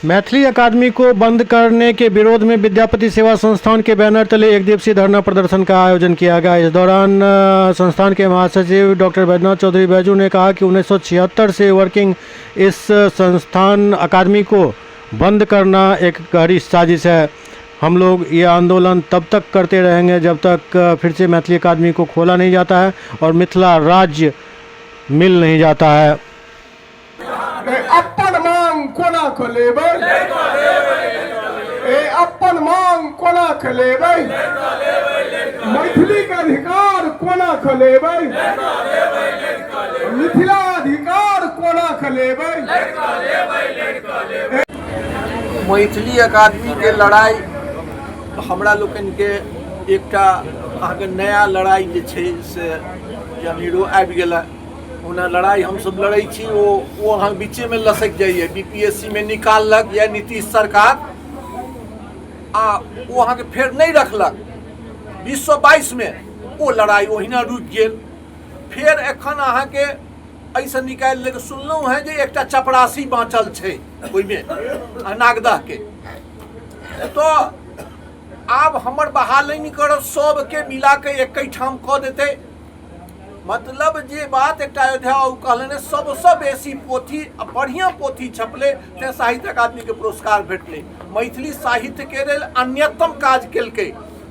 मैथिली अकादमी को बंद करने के विरोध में विद्यापति सेवा संस्थान के बैनर तले एक दिवसीय धरना प्रदर्शन का आयोजन किया गया। इस दौरान संस्थान के महासचिव डॉक्टर बैद्यनाथ चौधरी बैजू ने कहा कि 1976 से वर्किंग इस संस्थान अकादमी को बंद करना एक गहरी साजिश है। हम लोग ये आंदोलन तब तक करते रहेंगे जब तक फिर से मैथिली अकादमी को खोला नहीं जाता है और मिथिला राज्य मिल नहीं जाता है। अपन मांग कोना के लेबै, ए अपन मांग कोना के लेबै, मैथिली के अधिकार कोना के लेबै, मिथिला अधिकार कोना के लेबै। मैथिली अकादमी के लड़ाई हमरा लोकनिके एकटा अहाँके नया लड़ाई जे छै से अनेरो आबि गेल। ओना लड़ाई हमसब लड़ै छी, ओ अहाँ बीचेमे लसकि जाइए। बी पी एस सी मे निकाललक या नीतीश सरकार, आ ओ अहाँके फेर नहि रखलक 2022मे, ओ लड़ाई ओहिना रुकि गेल। फेर एखन अहाँके एहिसँ निकालि लेके सुनलहुँ हेँ जे एकटा चपरासी बाँचल छै ओहिमे नागदहके, तऽ आब हमर बहाली नहि करब, सबके मिलाके एकेठाम कऽ देतै। मतलब जे बात एकटा अयोध्या बाबू कहलनि, सबसँ बेसी पोथी आ बढ़िआँ पोथी छपलै तेँ साहित्य अकादमीके पुरस्कार भेटलै। मैथिली साहित्यके लेल अन्यतम काज केलकै।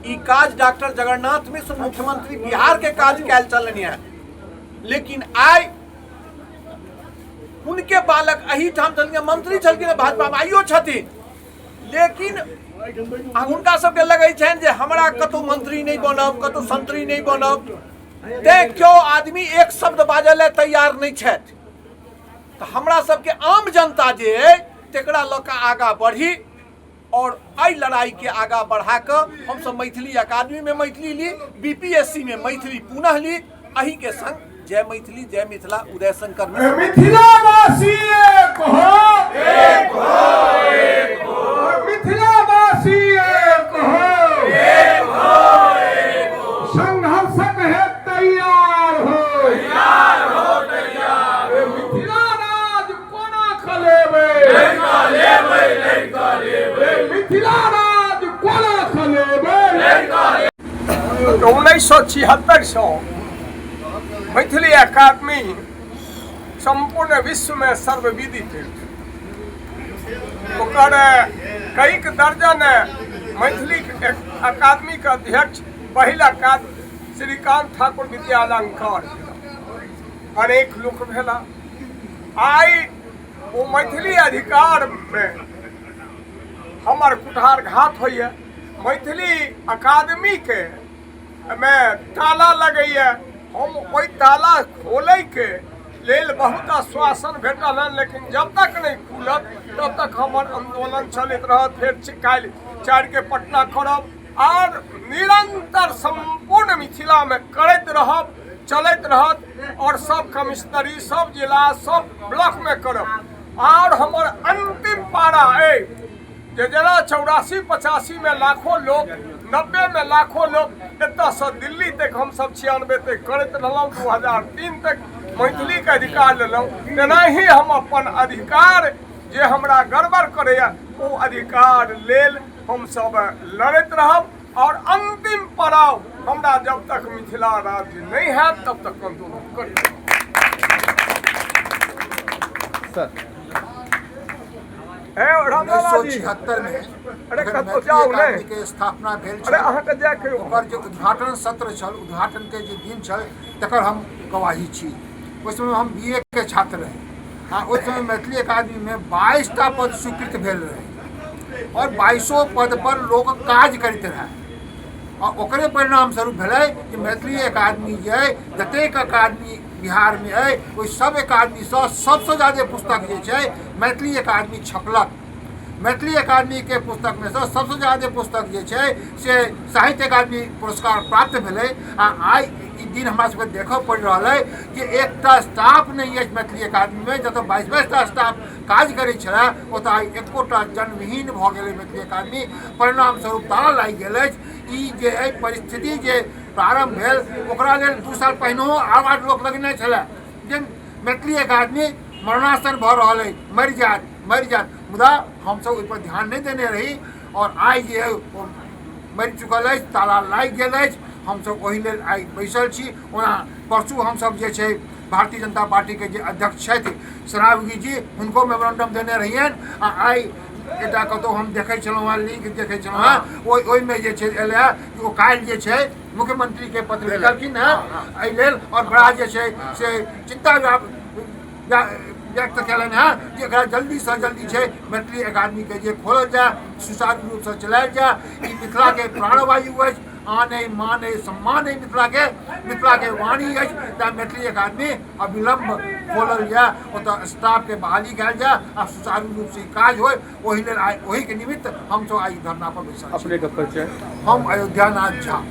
ई काज डॉक्टर जगन्नाथ मिश्र मुख्यमंत्री बिहारके काज कयल छलनि हेँ, लेकिन आइ हुनके बालक एहिठाम छलखिन, मंत्री छलखिन भाजपामे, आइयो छथिन, लेकिन हुनका सबके लगै छनि जे हमरा कतहु मंत्री नहि बनब, कतहु संतरी नहि बनब, तेँ केओ आदमी एक शब्द बाजऽ लए तैयार नहि छथि। तऽ हमरा सबके आम जनता जे अइ तकरा लऽ कऽ आगाँ बढ़ी और एहि लड़ाइके आगाँ बढ़ा कऽ हमसब मैथिली अकादमीमे मैथिली ली, बी पी एस सी मे मैथिली पुनः ली। एहिके संग जय मैथिली, जय मिथिला। उदय शंकर मिश्र। मिथिलावासी एक हो, एक हो, एक हो। मिथिलावासी एक हो, एक हो, एक हो। संघर्षक है तैयार हो, तैयार हो, तैयार। मिथिला राज कोना खलेबै, लेबै, लेबै। मिथिला राज कोना खलेबै। 1976सँ मैथिली अकादमी सम्पूर्ण विश्वमे सर्वविदित अछि। ओकर कईक दर्जन मैथिली अकादमीके अध्यक्ष पहिल अकादमी श्रीकान्त ठाकुर विद्यालंकार अनेक लोक भेला। आइ ओ मैथिली अधिकारमे हमर कुठारघात होइए। मैथिली अकादमीके मे ताला लगैए, हम ओहि ताला खोलैके लेल बहुत आश्वासन भेटल हन, लेकिन जब तक नहि खुलत तब तक हमर आन्दोलन चलैत रहत। फेर काल्हि 4के पटना करब आर निरन्तर सम्पूर्ण मिथिलामे करैत रहब, चलैत रहत और सब कमिश्नरी, सब जिला, सब ब्लॉकमे करब। आर हमर अन्तिम पारा अइ जे जेना 84 85मे लाखों लोक, 90मे लाखों लोक एतऽसँ दिल्ली तक हमसब 96 तक करैत रहलहुँ, 2003 तक मैथिलीके अधिकार लेलहुँ, तेनाही हम अपन अधिकार जे हमरा गड़बड़ करैए ओ अधिकार लेल हमसब लड़ैत रहब और अंतिम पड़ाव हमरा जब तक मिथिला राज्य नहीं हैत तब तक आंदोलन करैत रहब। सर 1976 मे अरे जखन कतौ मैथिली जाउ नहि। अकादमी के स्थापना भेल अरे छल, अहाँके जाय के ओकर जे उद्घाटन सत्र छल, उद्घाटन के जे दिन छल, तकर हम गवाही छी। ओहि समय हम बी ए के छात्र रही आ ओहि समय मैथिली अकादमी मे 22 टा पद स्वीकृत भेल रहै और 22 पद पर लोक काज करैत रहै आ ओकरे परिणाम स्वरूप भेलै कि मैथिली अकादमी जे अइ, जतेक अकादमी बिहारमे अइ ओहि सब अकादमीसँ सबसँ ज्यादे पुस्तक जे छै मैथिली अकादमी छपलक। मैथिली अकादमीके पुस्तकमे सँ सबसँ ज्यादे पुस्तक जे छै से साहित्य अकादमी पुरस्कार प्राप्त भेलै। आ आइ ई दिन हमरा सबके देखऽ पड़ि रहल अइ जे एकटा स्टाफ नहि अछि मैथिली अकादमीमे। जतऽ 22 22टा स्टाफ काज करै छलै ओतऽ आइ एकोटा जनविहीन भऽ गेलै मैथिली अकादमी। परिणाम स्वरूप ताला लागि गेल अछि। ई जे अइ परिस्थिति जे प्रारम्भ भेल ओकरा लेल 2 साल पहिनहो आवाज लोक लगेने छलै जे मैथिली अकादमी मरणासन भऽ रहल अइ, मरि जायत, मरि जायत। मुदा हमसभ ओहिपर ध्यान नहि देने रही आओर आइ जे ओ मरि चुकल अछि, ताला लागि गेल अछि। हमसभ ओहि लेल आइ बैसल छी। ओना परसू हमसभ जे छै भारतीय जनता पार्टीके जे अध्यक्ष छथि सरावगी जी, हुनको मेमोरेंडम देने रहियनि। आ आइ एकटा कतहु हम देखै छलहुँ हेँ, लिंक देखै छलहुँ हेँ, ओहिमे जे छै एलै हँ कि ओ काल्हि जे छै मुख्यमंत्रीके पत्र लिखलखिन हेँ एहि लेल, आओर बड़ा जे छै से चिन्ता व्यक्त कयलनि हेँ जे एकरा जल्दीसँ जल्दी छै मैथिली अकादमीके जे खोलल जाय, सुचारू रूपसँ चलायल जाय। ई मिथिलाके प्राणवायु अछि, आन अइ, मान अइ, सम्मान अइ, मिथिलाके मिथिलाके वाणी अछि। तेँ मैथिली अकादमी अविलम्ब खोलल जाय, ओतऽ स्टाफके बहाली कयल जाय आ सुचारू रूपसँ ई काज होय। ओहि लेल आइ ओहिके निमित्त हमसभ आइ धरना पर बैसल छी। अपनेके परिचय? हम अयोध्यानाथ झा।